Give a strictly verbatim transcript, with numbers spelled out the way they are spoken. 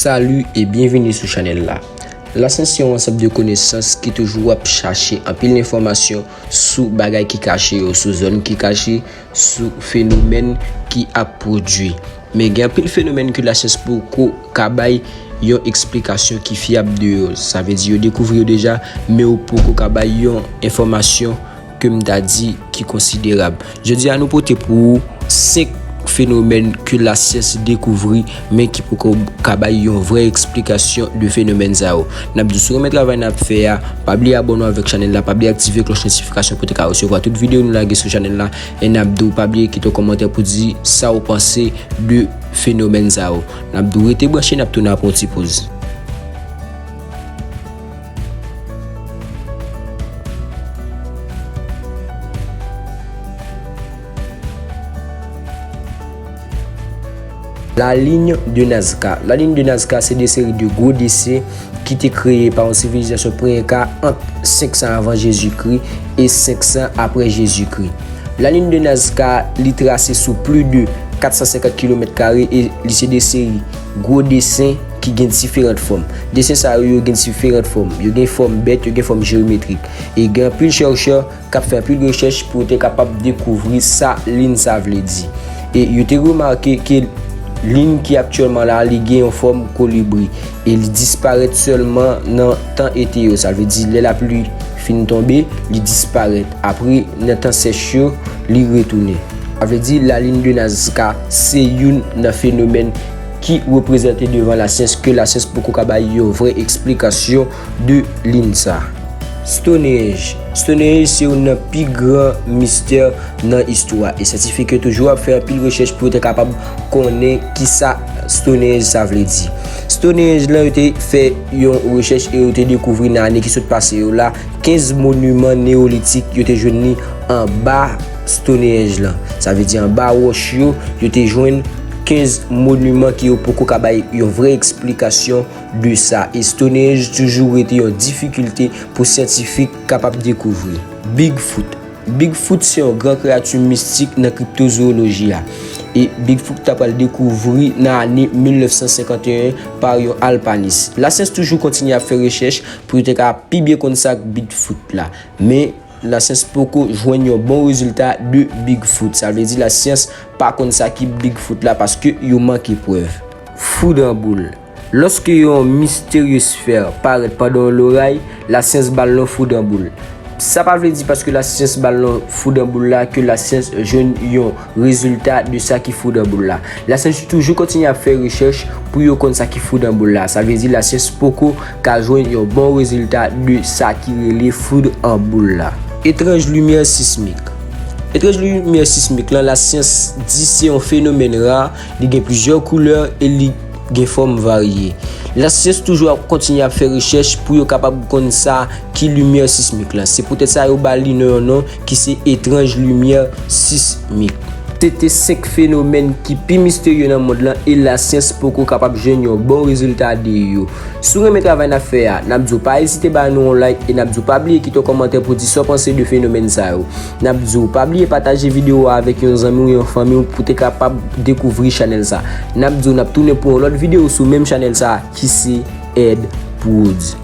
Salut et bienvenue sou chanèl la. Lasyans se yon ansanm de konesans ki toujou ap chache anpil enfòmasyon sou bagay ki kache yo, sou zòn ki kache, sou fenomèn ki ap pwodui. Men gen anpil fenomèn ke lasyans poko ka bay yon eksplikasyon ki fyab de yo. Sa vle di yo dekouvri yo deja, men yo poko ka bay yon enfòmasyon ke m ta di ki konsiderab. Jodi a nou pote pou ou senk fenomèn ke lasyans dekouvri, men ki poko ka bay yon vrè eksplikasyon de fenomèn sa yo. N ap di w si w renmen travay n ap fè a, pa bliye abòne w avèk chanèl la, pa bliye aktive klòch notifikasyon pou w te ka resevwa tout videyo nou lage sou chanèl la, e n ap di w pa bliye kite yon kòmantè pou di sa w panse de fenomèn sa yo. N ap di w rete branche, n ap tounen apre yon ti poz. La ligne de Nazca. La ligne de Nazca se de seri de gwo desen ki te kreye pa yon sivilizasyon pre-Enka ant senk san avan Jezikri e senk san apre Jezikri. La ligne de Nazca, li trase sou plis de kat san senkant kilomèt kare e li se de seri gwo desen ki gen diferan fòm. Desen sa yo, yo gen diferan fòm. Yo gen fòm bèt, yo gen fòm jeyometrik. E gen anpil chèchè k ap fè anpil rechèch pou yo te kapab dekouvri sa liy sa vle di. E yo te remake ke liy ki aktyèlman la, li gen yon fòm kolibri. E li disparèt sèlman nan tan ete yo. Sa vle di, lè lapli fin tonbe, li disparèt. Apre, nan tan sèch yo, li retounen. Sa vle di, la ligne de Nazca se youn nan fenomèn ki reprezante devan lasyans ke lasyans poko ka bay yon vrè eksplikasyon de liy sa. Stonehenge. Stonehenge se youn nan pi gran mistè nan istwa, e syantifik yo toujou ap fè anpil rechèch pou yo te kapab konnen kisa Stonehenge sa vle di. Stonehenge lan, yo te fè yon rechèch e yo te dekouvri nan ane ki sot pase yo la, kenz moniman neyolitik yo te jwenn li anba Stonehenge lan. Sa vle di anba wòch yo, yo te jwenn kenz moniman ke yo poko ka bay yon vrè eksplikasyon de sa. E Stonehenge toujou rete yon difikilte pou syantifik kapab dekouvri. Bigfoot. Bigfoot se yon gran kreyati mistik nan kriptozooloji a. E Bigfoot ta pral dekouvri nan ane mil nèf san senkanteyen pa yon alpanis. Lasyans toujou kontinye ap fè rechèch pou yo te ka pi byen konn sa k Bigfoot la. Men, lasyans poko jwenn yon bon rezilta de Bigfoot. Sa vle di lasyans pa konn sa ki Bigfoot la paske yo manke prèv. Foud an boul. Lòske yon misterye sfè parèt pandan yon loray, lasyans ba l non foud an boul. Sa pa vle di paske lasyans ba l non foud an boul la ke lasyans jwenn yon rezilta de sa ki foud an boul la. Lasyans toujou kontinye ap fè rechèch pou yo konn sa ki foud an boul la. Sa vle di lasyans poko ka jwenn yon bon rezilta de sa ki rele foud an boul la. Etranj limyè sismik. Etranj limyè sismik lan, lasyans di se yon fenomèn ra, li gen plizyè koulè e li gen fòm varye. Lasyans toujou ap kontinye ap fè rechèch pou yo kapab konn sa ki limyè sismik lan. Se poutèt sa yo ba li non yon non ki se etranj limyè sismik. Se te senk fenomèn ki pi misterye nan mond lan e lasyans poko kapab jwenn yon bon rezilta de yo. Si w renmen travay n ap fè a, n ap di w pa ezite ba nou yon like e n ap di w pa bliye kite yon kòmantè pou di sa w panse de fenomèn sa yo. N ap di w pa bliye pataje videyo a avèk yon zanmi w, yon fanmi w pou te kapab dekouvri chanèl sa. N ap di w n ap tounen pou yon lòt videyo sou menm chanèl sa ki se Ed Prodz.